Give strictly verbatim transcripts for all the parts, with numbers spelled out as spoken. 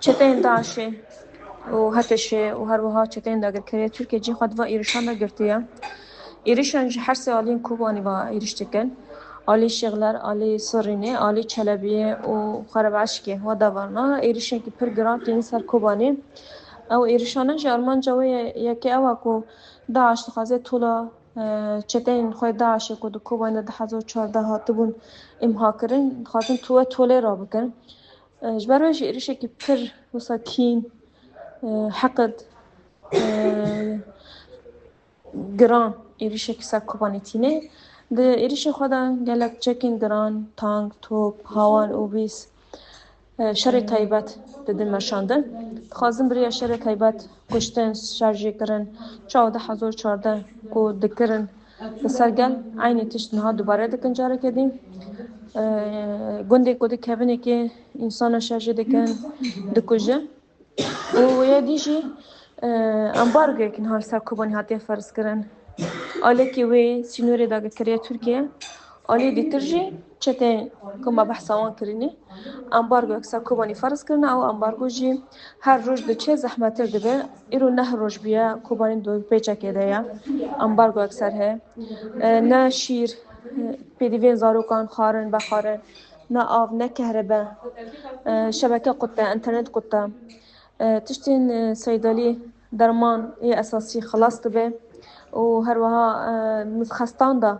Çeteyên DAIŞê û HTŞê û her wiha çeteyên dagirkeriyê Tirkiye cî xwe di va êrişan de girtiye. Êrişan ji her sê aliyên Kobanî ve êriş dikin. Alî Şêxler, alî Sirînê, alî Çelebiyê û Xerebeşkê ve devarna êrişekî pir giran tînin ser Kobanî. Ew êrişane ji armanca wê yekê ew e ku DAIŞ dixwaze tola, e, çeteyên xwe DAIŞê ku di Kobanî de du hezar çardeh hatibûn îmha kirin, dixwazin tu-, wê tolê rabikin. E, ji ber wê jî êrişekî pir wisa kîn, e, heqid, e, giran êrişekî ser Kobanî tîne. Di êrişê xwe de gelek çekên giran, tank, top, hawan û bîs, e, şerê taybet didin meşandin. Dixwazin bi riya şerê taybet kuştin, şerjê kirin, çawa du hezar çardeh ku dikirin li ser gel, eynî tişt niha dubare dikin careke din. E, gundê ku dikevin êkê însana şerjê dikin, dikujin. Û wê dî jî, e, ambargoyek niha li ser Kobanî hatiye ferz kirin. Alekî wê sînorê dagirkeriya Tirkiye, alî dîtir jî çeteyên ku me behsa wan kirîne, ambargoyek ser Kobanî ferz kirine. Ew ambargo jî her roj diçe zehmettir dibe. Îro neh roj bûye Kobanî di pêçekê de ye. Ambargoyek ser heye. E, ne şîr, e, pêdivên zarokan xwarin, vexwarin, ne av, ne kehrebe, e, şebeke qut e, înternet qut e. E, tiştên, e, seydalî, derman ê esasî xilas dibe û her wiha, e, xestan de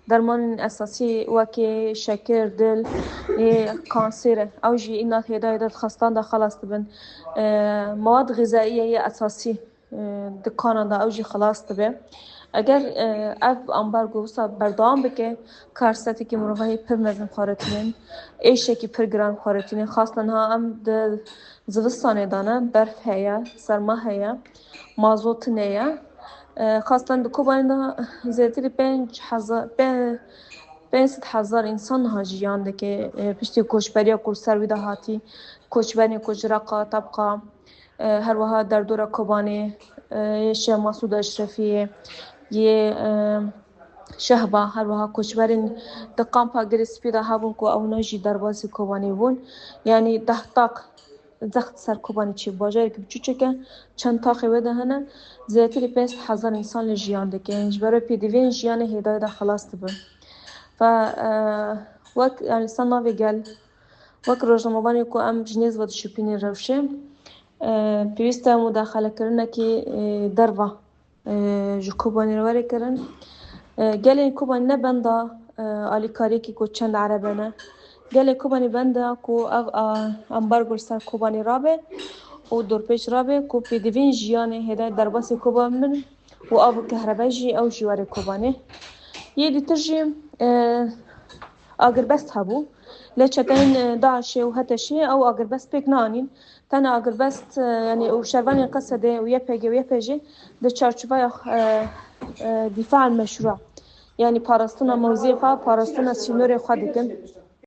dermanên esasî wekê şekir, dil, ê kanserê, ew jî îna hêdayê de xestan de xilas dibin. E, mewad xîzayî yê esasî, e, dikanan de ew jî xilas dibe. Eger, e, ev ambargo wisa berdewam bike, karsetekî mirovahî pir mezin xwaretînin, êşekî pir giran xwaretînin. Xasna niha em di zivistanê de ne, berf heye, serma heye, mazot tune ye. E, xastan di Kobanê de zêdetirî pênc hezar, pê-, pênc sed hezar însan niha jiyan dike, e, piştî koçberiya ku li ser wî de hatî, koçberên ku ji Reqa, Tebqa, e, her wiha derdora Kobanê, e, yê Şêx Mesûd Eşrefiyê, yê, e, Şehba, her wiha koçberên di kampa Girê Spî de hebûn ku ewna jî derbasî Kobanê bûn. Yanî deh taq zext ser Kobanê çê, bajarekî biçûçek e, çend taxê wê de hene, zêdetirî pênc sed hezar însan lê jiyan dike. Ji ber wê pêdivên jiyanê hêdayê de xilas dibin. Fe, e, wek, yanî ser navê gel, wek rojnamevanê ku em ji nêz ve dişopînin rewşê, e, pêwîst e mudaxelekirinekî, e, derva, e, ji Kobanê re were kirin. E, gelên Kobanê ne benda, e, alîkariyekî ku çend erebe ne. Gelê Kobanê benda ku ev, a, ambargo li ser Kobanê rabe û dorpêç rabe ku pêdivên jiyanê hêdayê derbasî Kobanê bin û av û kehrebe jî ew jî were Kobanê. Yê dîtir jî, e, agirbest hebû. Lê çeteyên, e, DAIŞê û HTŞê ew agirbest pêk neanîn. Tenê agirbest, e, yanî û şervanên Qesedê û YPG û YPJê di çarçoveya, e, e, dîfa meşrû, yanî parastina mewziyê xwe, parastina sînorê xwe dikin.